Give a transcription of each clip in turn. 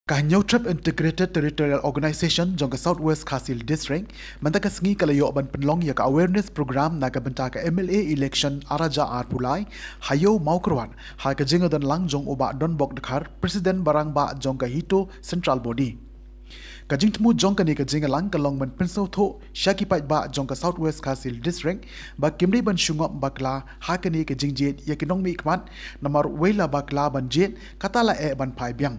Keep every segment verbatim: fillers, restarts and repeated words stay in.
Ka Hynñiewtrep Integrated Territorial Organization jong ka South West Khasi Hills District mynta ka sngi ka la ïoh ban pynlong ïa ka awareness program na ka bynta ka M L A election ar hajar arphew lai ha Ïew Mawkyrwat ha ka jingïadon lang jong u Bah Donbok Dkhar, President ba rangbah jong ka HITO Central Body. Ka jingthmu jong kane ka jingïalang ka long ban pynsngewthuh sha ki paidbah jong ka South West Khasi Hills District ba kim dei ban shu ngop bakla ha kane ka jingjied ïa ki nongmihkhmat, namar wei la bakla ban jied kata la eh ban phai biang.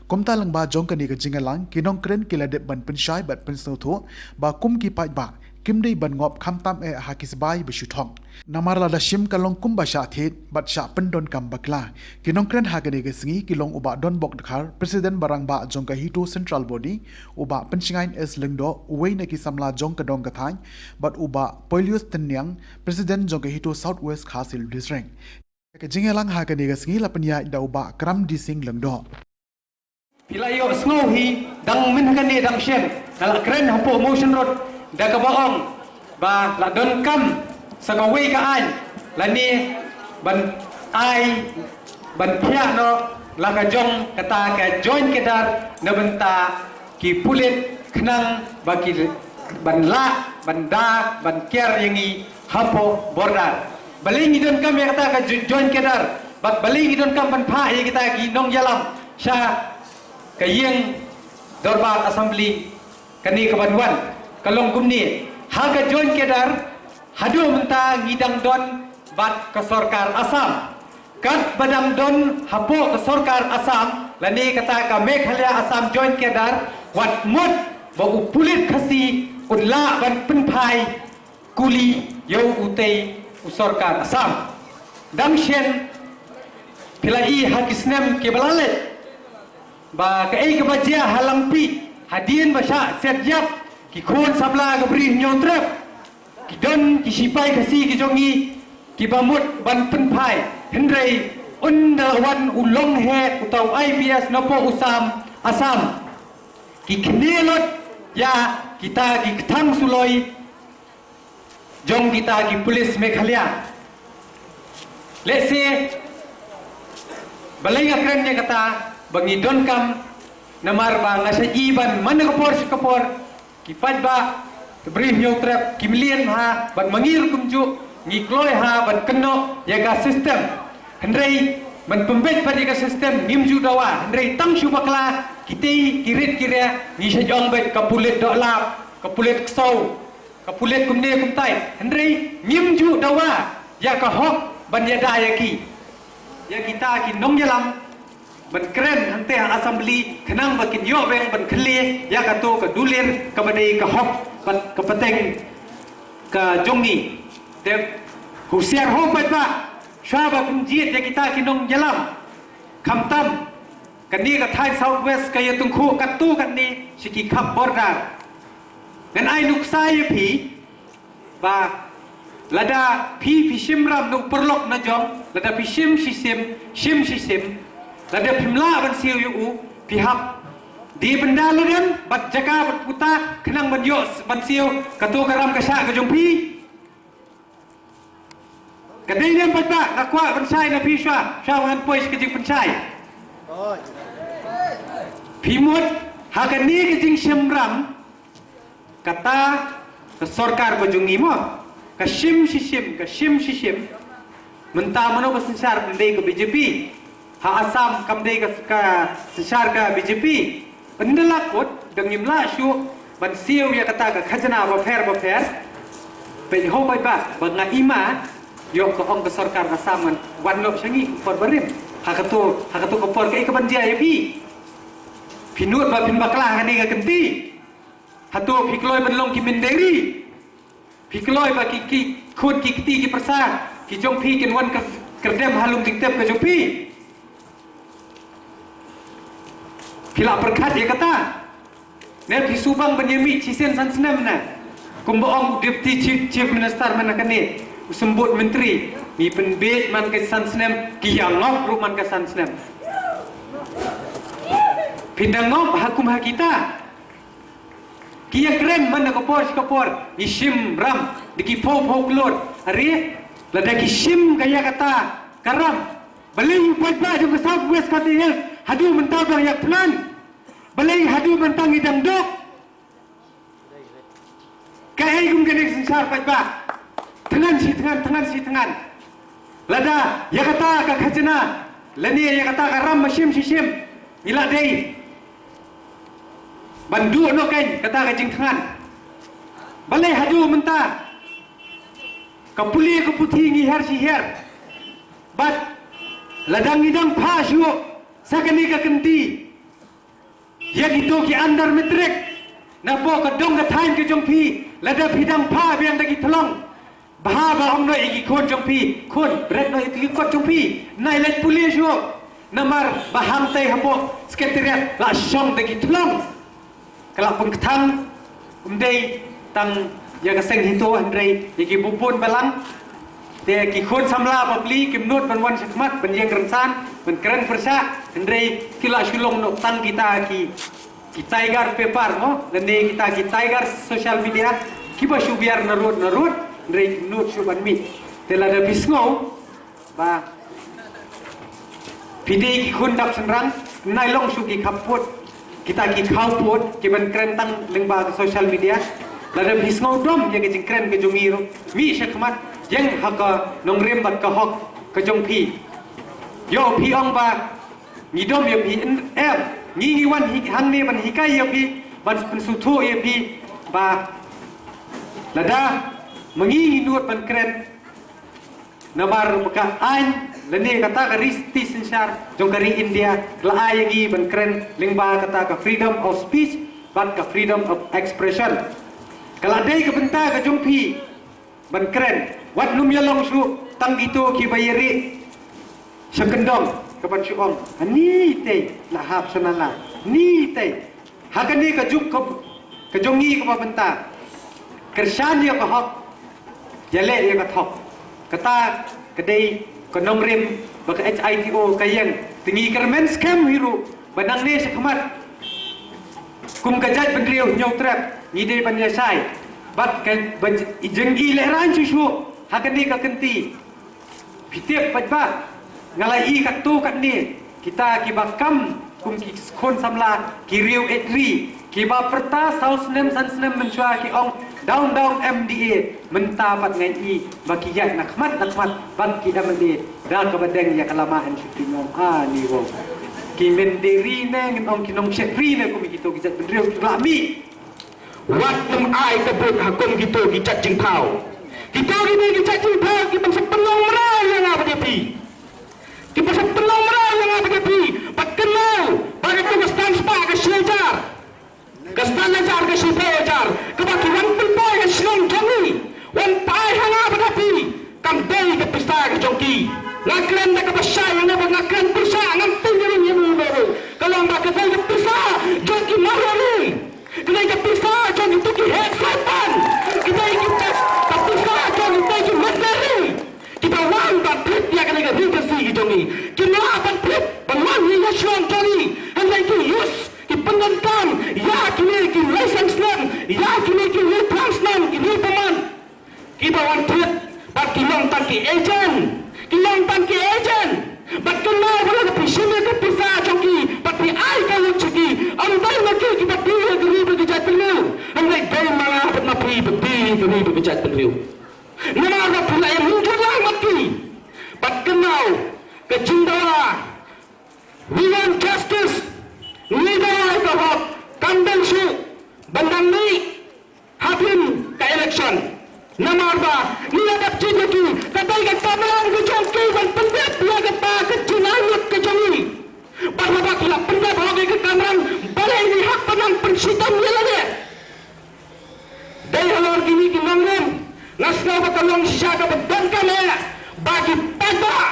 Kumta lyngba jong kane ka jingïalang, ki nongkren ki la dep ban pynshai bad pynsngewthuh ba kum ki paidbah kim dei ban ngop khamtam eh ha ki sbai ba shu thok. Namar lada shim ka long kumba shah thied bad shah pyndonkam bakla. Ki nongkren ha kane ka sngi ki long u Bah Donbok Dkhar, President ba rangbah jong ka HITO Central Body, u Bah Pynshngain S Lyngdoh, uwei na ki samla jong ka dong ka thaiñ, bad u Bah Poilius Tynniang, President jong ka HITO South West Khasi Hills District. Ka jingïalang ha kane ka sngi la pynïaid da u Bah Kramdi Sing Lyngdoh. Phi la ïohsngew hi, dang mynta kane dang shen, nga la kren hapoh Mawshynrut da kaba ong ba la donkam sa kawei ka aiñ lane ban ai ban phiah noh la ka jong kata ka joint cadre na bynta ki pulit khnang ba ki ban lah ban da ban kiar ïa ngi hapoh border. Balei ngi donkam ïa kata ka jo-, joint cadre bad balei ngi donkam ban phah ïa kita ki nongïalam sha ka ïing dorbar assembly kane ka ban wan, ka long kumne. Ha ka joint cadre haduh mynta ngi dang don bad ka sorkar Assam. Katba dang don hapoh ka sorkar Assam lane kata ka Meghalaya Assam joint cadre, wat mut ba u pulit Khasi un lah ban pynphai kuli ïa utei u sorkar Assam. Dang shen phi la i ha ki snem kiba la leit ba kaei kaba jia ha Langpih hadien ba shah siat ïap ki khun samla ka Bri Hynñiewtrep, ki don ki shipai Khasi ki jong ngi kiba mut ban pynphai, hynrei ynda la wan u longheh uta u I P S napoh u Assam, Assam, ki khnieh lut ïa kita ki kthang suloi jong kita ki pulit Meghalaya. Lehse balei nga kren ïa kata ba ngi donkam, namar ba nga sa i ban man ka por sha ka por ki paidbah ka Bri Hynñiewtrep ki mlien ha ban ma ngi ruh kumjuh ngi kloi ha ban kynnoh ïa ka system. Hynrei ban pynbeit pat ïa ka system ngim ju dawa, hynrei tang shu bakla kitei ki rit ki riah ngi sa ong beit ka pulit dohlap, ka pulit ksew, ka pulit kumne kumtai, hynrei ngim ju dawa ïa ka hok ban ïada ïa ki, ïa kita ki nongïalam ban kren hangtei ha assembly khnang ba kin ïoh weng ban khlieh ïa kato ka dulir kaba dei ka hok bad ka pateng ka jong ngi. Te husiar ho paidbah, shuwa ba phin jied ïa kita ki nongïalam, khamtam kane ka thaiñ South West ka ïatyngkhuh katto katne sha ki khap border. Ngan ai nuksa ïa phi ba lada phi phi shim ram na u paralok na jong, lada phi shim shisien, shim shisien, lada phim lah ban siew ïa u, phi hap die bynda lyndet bad jaka bad puta khnang ban ïoh ban siew kato ka ram ka shah ka jong phi. Ka dei ne em paidbah, nga kwah ban shai na phi shuwa, shuwa ban poi sha ka jingpynshai. Phi mut ha kane ka jingshim ram, kata ka sorkar ba jong ngi mo, ka shim shisien, ka shim shisien. Mynta mano ka synshar? Kam dei ka B J P. Ha Assam kam dei ka, ka synshar ka B J P. Ynda la kut, da ngim lah shuh ban siew ïa kata ka khajna bapher bapher. Peit ho paidbah, ba nga i ma ïoh ka ong ka sorkar Assam ngan wan noh sha ngi ka por barim. Ha kato, ha kato ka por kaei kaban jia ïa phi? Phi nud ba phin bakla ha kane ka kynti? Hato phi kloi ban long ki mynder? Phi kloi ba ki, ki khun ki kti ki pyrsa ki jong phi kin wan kyr-, kyrdem ha lum jingtep ka jong phi? Phi la pyrkhat ïa kata? Ne phi shu bang ban ïa mih shisien san snem ne? Kumba ong u Deputy Chief, Chief Minister mynta kane, u symbud myntri, ngi pynbiej man ka san snem, ki ïa ngop ruh man ka san snem. Phin da ngop ha kum ha kita. Ki ïa kren man ka por sha ka por, ngi shim ram da ki phew phew klur. Are, lada ki shim ka ïa kata ka ram, balei u paidbah jong ka South West Khasi Hills haduh mynta ba ïa kynmaw? Balei haduh mynta ngi dang duk? Kaei kum kane ka synshar paidbah? Thngan shi thngan, thngan shi thngan. Lada ïa kata ka khajna lane ïa kata ka ram mashim shishim ngi la dei ban duh noh kein kata ka jingthngan. Balei haduh mynta ka pule ka puthi ngi her shi her? Bad lada ngi dang phah shuh sa kane ka kynti, ïa kito ki under matric napoh ka dong ka thaiñ ka jong phi, lada phi dang phah biang da ki thlong, bha ba ong noh ïa ki khun jong phi, khun, bret noh ïa ki kot jong phi, nai leit pule shuh. Namar ba hangtei hapoh secretariat la shong da ki thlong. Ka la pynkthang, ym dei tang ïa ka seng HITO hynrei ïa ki bun bun balang. Te ki khun samla bapli kim nud ban wan shakhmat ban ïeng rynsan ban kren pyrshah, hynrei ki la shu long noh tang kita ki, ki tiger paper mo, lane kita ki tiger social media kiba shu biar narud narud, hynrei kim nud shuh ban mih. Te lada phi sngew ba phi dei ki khun dap shynrang, nai long shuh ki khappud, kita ki khawpud kiban kren tang lyngba ka social media. Lada phi sngew dom ïa ka jingkren ka jong ngi ruh, mih shakhmat, ïeng ha ka nongrim bad ka hok ka jong phi. Ïoh phi ong ba ngi dom ïa phi, em, ngi ngi wan hi, hangne ban hikai ïa phi, ban pynsngewthuh ïa phi ba lada ma ngi ngi nud ban kren, namar ba ka aiñ lane kata ka riti synshar jong ka ri India ka la ai ïa ngi ban kren lyngba kata ka freedom of speech bad ka freedom of expression. Ka la dei ka bynta ka jong phi ban kren, wat nym ïalong shuh tang kito kiba ïa rieh sha kyndong kaban shu ong, ani tei la hap sha nala, ni tei. Ha kane ka juk ka, ka jong ngi kaba bynta, kyrshan ïa ka hok, ïaleh ïa ka thok. Kata ka dei ka nongrim ba ka HITO ka ïeng. Te ngi kyrmen skhem hi ruh ba nangne shakhmat kum ka jaitbynriew Hynñiewtrep ngi dei ban ïashai bad ka ban jingïalehrain shuh shuh ha kane ka kynti. Phi tip paidbah, nga la ïohi katto katne, kita kiba kam kum ki khun samla, ki riew eit ri, kiba pyrta saw snem san snem mynshuwa ki ong down down MDA, mynta pat nga ïohi ba ki ïaid na khmat na khmat bad ki MLA da kaba deng ïa ka lama NPP, ngi ong ani wow. Ki mynder ri ne, ngin ong ki nongshet ri ne, kum kito ki jaitbynriew ki la mih. Wat nym ai ka bud ha kum kito ki jait jingthaw. Kito ki dei ki jait jingthaw kiba sa pynlong mraw ïa nga bad ïa phi. Kiba sa pynlong mraw ïa nga bad ïa phi. Bad kynmaw ba kito ki san spah ka shi hajar, ka san hajar ka shi phew hajar kaba ki wan pynpoi ha shnong jong ngi, wan pynpoi ha nga bad ha phi, kam dei ka pisa ka jong ki. Nga kren da kaba shai hangne bad nga kren pyrshah, ngam tieng ïa u ruh. Ka long ba ka dei ka pisa jong ki marwei. Ka dei ka pisa jong kito ki heh saipan. Ka dei ka pis-, ka pisa jong kito ki mynder ri kiba wan ban thied ïa ka dei ka ri Khasi ka jong ngi. Kim lah ban thied ban wan hi ha shnong jong ngi. Hynrei ki use, ki pyndonkam ïa kine ki lai san snem, ïa kine ki lai phra snem, ki lai pynman. Kiba wan thied bad ki long tang ki agent, ki long tang ki agent. Bad kynmaw ba lada phi shim ïa ka pisa jong ki bad phi ai ka vote sha ki, ym dei ma ki kiba die ïa ka ri bad ka jaitbynriew, hynrei dei ma nga bad ma phi ba die ïa ka ri bad ka jaitbynriew. Namar ba phi la ïamynjur lang bad ki. Bad kynmaw, ka jingdawa, we want justice, ngi dawa ïa ka hok, kam dei shuh ban dang mih hadien ka election. Namar ba ngi la dep jied ïa ki, ka dei ka kamram ka jong ki ban pyndep ïa kata ka jingangnud ka jong ngi. Bad haba ki la pyndep hok ïa ka kamram, balei ngi hap ban nang pynshitom ïa lade? Dei halor kine ki nongrim, nga sngew ba ka long shisha kaba donkam eh ba ki paidbah,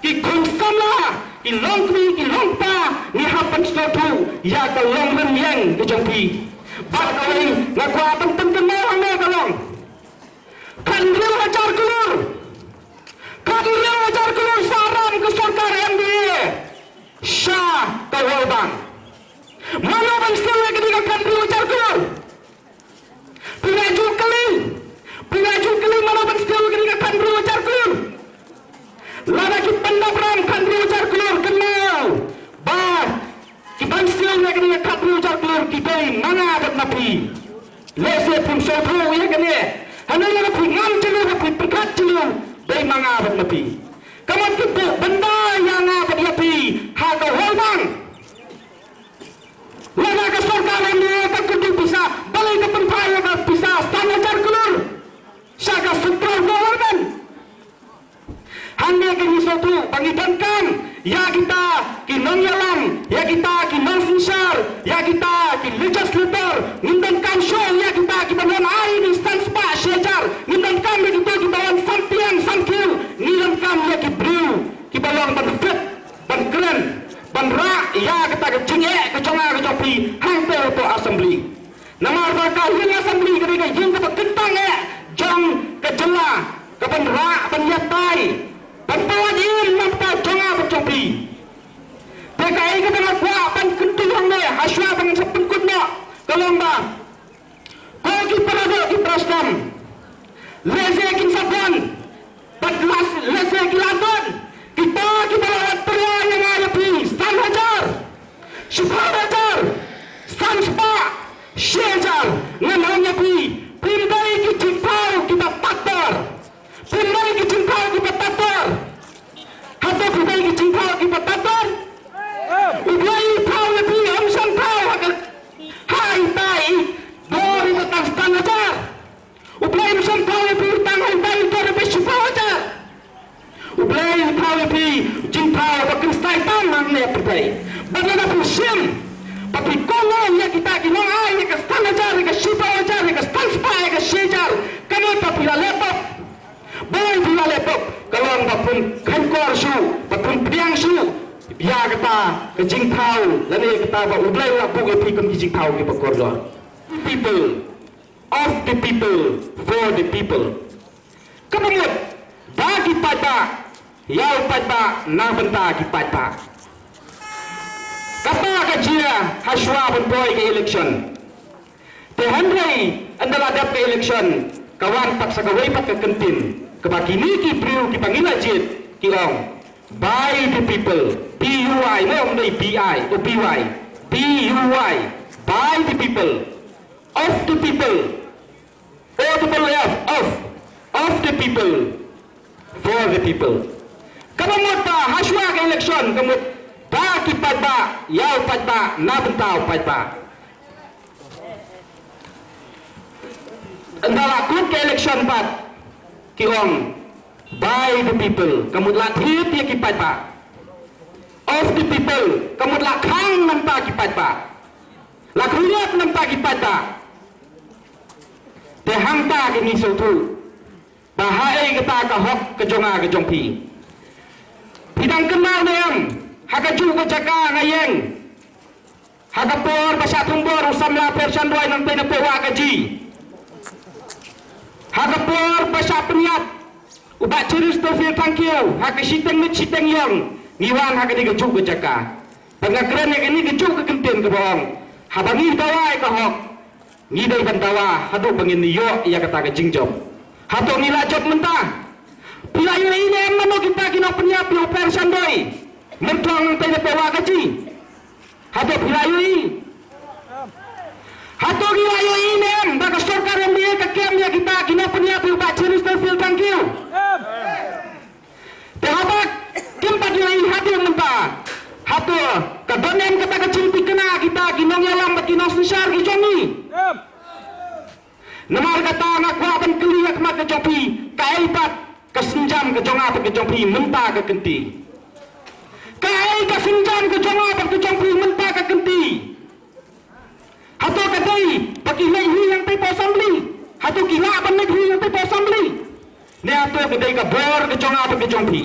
ki khun samla, ki longkmie, ki longkpa, ngi hap ban sngewthuh ïa ka longrim ïeng ka jong phi. Bad kawei nga kwah ban pynkynmaw hangne ka long, khathynriew hajar klur, khathynriew hajar klur sa ram ka sorkar MDA sha ka World Bank. Mano ban siew ïa kane ka khathynriew hajar klur? Phi la ju kylli, phi la ju kylli mano ban siew ïa kane ka khathynriew hajar klur? Lada ki pyndap ram khathynriew hajar klur, kynmaw ba ki ban siew ïa kane ka khathynriew hajar Jylliew bei ma nga bad ma phi. Ka mut ki buh bynda ïa nga bad ïa phi ha ka World Bank. Lada ka sorkar MDA ka kyntu pisa, balei ka pynphai ïa ka pisa san hajar klur sha ka Central Government? Hangne ka ngi sngewthuh ba ngi donkam ïa kita ki nongïalam, ïa kita ki nongsynshar, ïa kita ki legislator, ngim donkam shuh ïa kita kiba wan ai ki san spah shi hajar, ngim donkam ïa kita kiba wan san tiang san kiew, ngi donkam ïa ki briew kiba long ban fit, ban kren, ban rah ïa kata ka jingeh ka jong nga ka jong phi hangto hapoh Assembly. Namar ba ka ïing Assembly ka dei ka ïing kaba kyntang eh jong ka jylla, ka ban rah, ban ïatai, ban pynlait im na ka bynta jong nga bad jong phi. Te kaei kaba nga kwah ban kyntu hangne ha shuwa ba ngan sa pynkut noh ka long ba ko ki para doh ki para sdang, lehse kin sa don, bad lehse ki la don kita kiba la wan pynlait ïa nga ïa phi san hajar, shiphew hajar, san spah, shi hajar. Ngan ong ïa phi, phim dei ki jingthaw kiba tad ter. Phim dei ki jingthaw kiba tad ter. Hato phi dei ki jingthaw kiba tad ter? U Blei u thaw ïa phi, um shym thaw ha ka, ha ita i dor iba tang san hajar. U Blei um shym thaw ïa phi tang ha ita i dor iba shiphew hajar. U Blei u thaw ïa phi jingthaw ba kynsai tam hangne ha pyrthei. Bad lada phi shim ba phi kohnguh ïa kita ki nongai ïa ka san hajar, ïa ka shiphew hajar, ïa ka san spah, ïa ka shi hajar, ka mut ba phi la leh pop. Balei phi la leh pop? Ka long ba phim kheiñkor shuh, ba phim pdiang shuh ïa kata ka jingthaw lane ïa kata ba U Blei u la buh ïa phi kum ki jingthaw kiba kordor. People, of the people, for the people. Kaba mut da ki paidbah, ïa u paidbah, na bynta ki paidbah. Kata ka jia ha shuwa ban poi ka election. Te hynrei ynda la dep ka election ka wan pat sa kawei pat ka kyntien kaba kine ki briew kiba ngi la jied ki ong, by the people, B U Y, no, ym dei B I, o B Y, B U Y, by the people, of the people, O double F, of, of the people, for the people. Kaba mut ba ha shuwa ka election ka mut da ki paidbah, ïa u paidbah, na bynta u paidbah. Ynda la kut ka election pat ki ong by the people, ka mut la thied ïa ki paidbah. Of the people, ka mut la khang na bynta ki paidbah, la khriat na bynta ki paidbah. Te hangta ka ngi sngewthuh ba haei kata ka hok ka jong nga ka jong phi. Phi dang kynmaw ne em, ha kajuh ka jaka nga ïeng, ha ka por ba shah thombor u samla Pershandoi nangtei na Pohwa Kaji, ha ka por ba shah pynïap u Bah Chiris Tofil Thangkhiew ha ka shiteng mit shiteng ïong, ngi wan ha kane kajuh ka jaka. Bad nga kren ïa kane kajuh ka kyntien kaba ong, haba ngi dawa ïa ka hok, ngi dei ban dawa haduh ba ngin ïoh ïa kata ka jingjop. Hato ngi la jop mynta? Phi la ïohi ne em mano kita ki nongpynïap ïa u Pershandoi, Myrthong nangtei na Pohwa Kaji? Hato phi la ïohi? Hato ngi la ïohi ne em ba ka sorkar MDA ka kem ïa kita ki nongpynïap ïa u Bah Chiris Tofil Thangkhiew? Te haba kim pat ïohi haduh mynta, hato ka don em kata ka jingthikna kita ki nongïalam bad ki nongsynshar ki jong ngi? Namar kata nga kwah ban kylli ïa khmat ka jong phi, kaei pat ka sienjam ka jong nga bad ka jong phi mynta ka kynti? Kaei ka sienjam ka jong nga bad ka jong phi mynta ka kynti? Hato ka dei ba ki leit hi hangtei hapoh assembly? Hato ki lah ban leit hi hangtei hapoh assembly? Ne hato ka dei ka bor ka jong nga bad ka jong phi?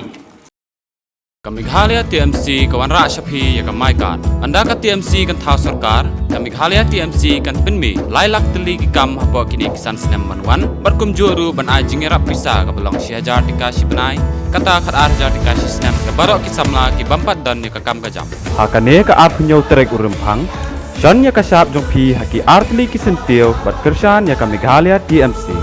Ka Meghalaya T M C ka wanrah sha phi ïa ka MyGov. Ynda ka T M C kan thaw sorkar, ka Meghalaya T M C kan pynmih lai lak tylli ki kam hapoh kine ki san snem ban wan, bad kumjuh ruh ban ai jingïarap pisa kaba long shi hajar tyngka shi bnai, kata khatar hajar tyngka shi snem, ïa baroh ki samla ki bym pat don ïa ka kam ka jam. Ha kane ka arphew hynñiew tarik u Rymphang, shon ïa ka shap jong phi ha ki artylli ki syntiew bad kyrshan ïa ka Meghalaya T M C.